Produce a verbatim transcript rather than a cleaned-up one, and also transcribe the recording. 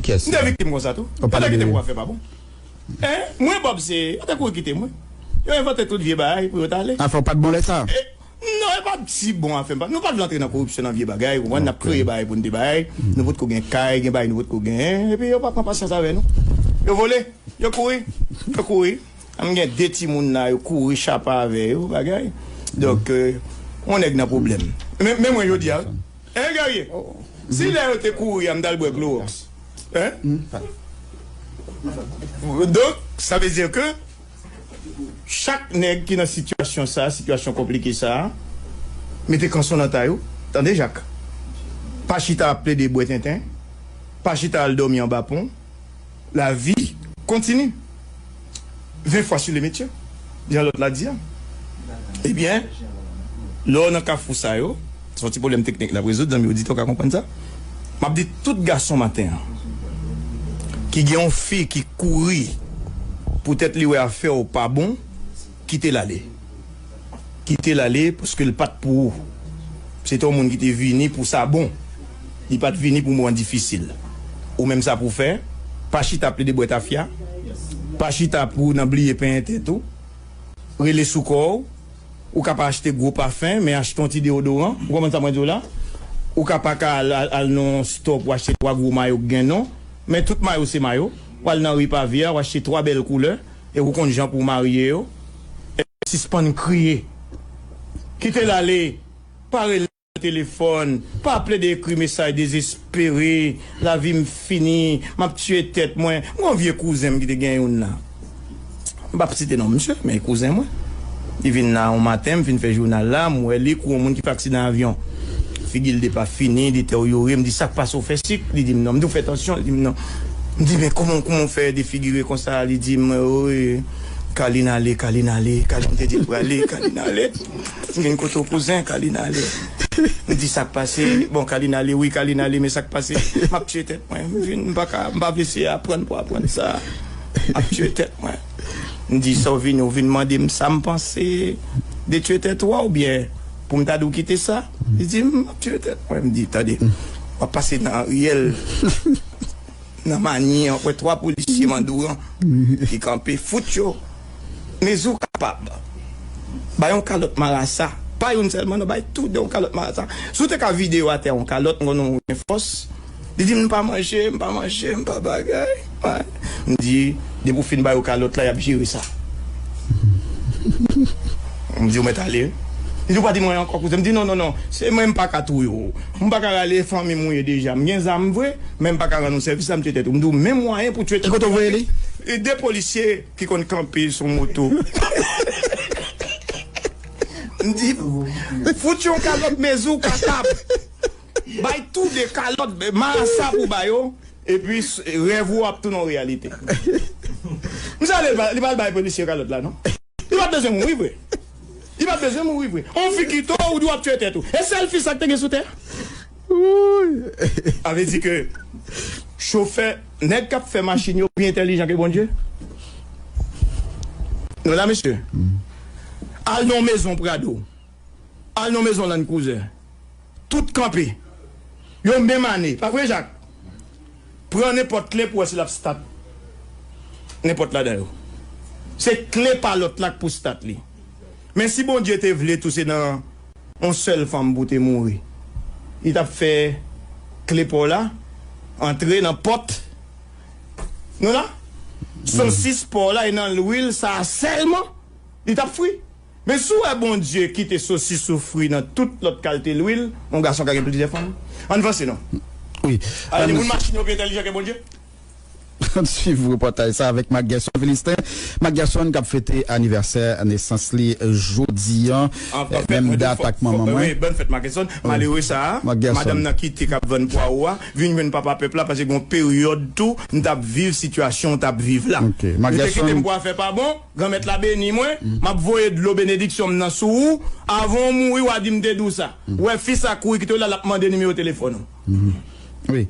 Kiyès? M te viktim konsa tou. Yo te kite m pou afè pa bon. Hein? Mwen, Bob, se, yo te kouri kite mwen. Yo envante tout vye bagay pou yo t ale. Afè w pa t bon lè sa? E, non, e pa t si bon afè m pa. Nou pa t vle antre nan koripsyon, nan vye bagay, ou konprann, n ap kreye bagay pou n te bay. Nou potko gen kay, gen bagay nou potko genyen. Epi yo pa pran pasyans avè nou. Yo vole, yo kouri, yo kouri. M gen de timoun la, yo kouri chapa avè yo, bagay. Donk, euh, yon nèg nan pwoblèm. Men, men mwen, jodi a, hein, Guerrier? Si lè yo te kouri a, m t al bwè klowòks. Hein? Donk, sa vle di ke chak nèg ki nan sitiyasyon sa, sitiyasyon konplike sa, mete kanson nan tay ou. Tande, Jak. Pa chita ap plede bwè tenten. Pa chita al dòmi anba pon. Lavi kontini. Vingt fois sur le métier, jan lòt la di a. Ebyen, lè w nan kafou sa yo, se yon ti pwoblèm teknik n ap rezoud, zanmi oditè w ka konprann sa. M ap di tout gason maten an, ki gen yon fi ki kouri poutèt li wè afè w pa bon, kite l ale. Kite l ale, paske l pa t pou ou. Se te yon moun ki te vini pou sa bon. Li pa t vini pou moman difisil. Ou menm, sa pou w fè, pa chita plede bwè tafya. Pa chita pou w nan bliye penyen tèt ou. Rele sou kò w. Ou ka pa achte gwo pafen, men achte yon ti deodoran. Ou konprann sa mwen di w la? Ou ka pa ka al, al, al nan yon stò pou achte twa gwo mayo k gen non. Men tout mayo se mayo. Ou al nan ri Pavia, ou achte twa bèl koulè. E ou konn jan pou w marye yo. Sispann kriye. Kite l ale. Pa rele nan telefòn. Pa plede ekri mesaj dezespere. Lavi m fini. M ap tiye tèt mwen. M gen yon vye kouzen m ki te gen youn la. M p ap site non misye, men kouzen mwen. Li vin la yon maten, m fin fè jounal la, m wè li kou yon moun ki fè aksidan avyon. Figi l depafini, deteryore. M di, "Sa k pase, w fè sik?" Li di m, "Non." M di, "W fè tansyon?" Li di m, "Non." M di, "Men kòman, kòman w fè defigire konsa?" Li di m, "Wi, Kalin ale, Kalin ale, Kalin te di l prale, Kalin ale." M vin kote w, kouzen, Kalin ale. M di, "Sa k pase?" "Bon, Kalin ale, wi, Kalin ale, men sa k pase?" M ap tiye tèt mwen. M vin, m pa ka, m pa vle se aprann pou aprann sa. M ap tiye tèt mwen. M di, "Sa w vini, w vin mande m sa m panse de tiye tèt ou a oubyen pou m ta di w kite sa?" Li di, "M ap tiye tèt mwen." M di, "Tande, w ap pase nan Ariel." Nan manyè, w ap wè twa polisye Mandouran ki kanpe, fout yo. Mezi w kapab. Bay yon kalòt marasa. Pa youn sèlman, non, bay toude yon kalòt marasa. Si w te ka vide yo atè yon kalòt, m konnen w gen fòs. Li di m, "M pa manje, m pa manje, m pa bagay." Wi. M di, "Depi w fin ba yo kalòt la, y ap jere sa." M di, "Ou mèt ale." Li di, "Ou pa di m anyen ankò, kouzen." M di, "Non, non, non, se mwen, m pa ka touye w. M pa ka rale fanmi m ou ye deja. M gen zam vre, men m pa ka rann ou sèvis la, m tiye tèt ou." M di w, "Menm mwayen pou tiye tèt ou." E kote w voye li? E de polisye ki konn kanpe sou moto. M di, "Fout yon kalòt, mezi w kapab. Bay toude kalòt, marasa pou ba yo, epi s-, rèv ou ap tounen yon reyalite." M salye l, li pa al bay polisye kalòt la, non. Li pa t bezwen mouri vre. Li pa t bezwen mouri vre. On fi kite w, ou di w ap tiye tèt ou. E sèl fi sa k te gen sou tè a? Sa vle di ke chofè, nèg k ap fè machin yo pi entèlijan ke Bondye. Nou la, mesye? Al nan yon mezon Prado. Al nan yon mezon Land Cruiser. Tout kanpe. Yo menm ane. Pa vre, Jak? Pran nenpòt kle pou wè si l ap stat. Nenpòt ladan yo. Se kle pa lòt la k pou stat li. Men si Bondye te vle tou, se nan yon sèl fanm pou te mouri. Li t ap fè kle pa w la antre nan pòt. Nou la? Sosis pa w la e nan lwil sa a sèlman li t ap fri. Men si w wè Bondye kite sosis ou fri nan tout lòt kalte lwil, yon gason ka gen plizyè fanm. Ann vanse non. Wi. Ale, moun machin yo pi entèlijan ke Bondye. Ann swiv repòtaj sa avèk Marc Gerson Philistin. Marc Gerson k ap fete anivèsè nesans li jodi a. Menm dat ak manman mwen. Wi, bòn fèt Marc Gerson. Malere sa a, madanm nan kite k ap vann pwawo a, vin jwenn papa pèp la, paske gen yon peryòd tou, m t ap viv sitiyasyon w t ap viv la. Ou te kite m pou afè pa bon. Granmèt la beni mwen, m ap voye dlo benediksyon m nan sou ou. Avan w mouri, w a di m te di w sa. Ou wè fi sa kouri kite w la, l ap mande nimewo telefòn ou. Wi.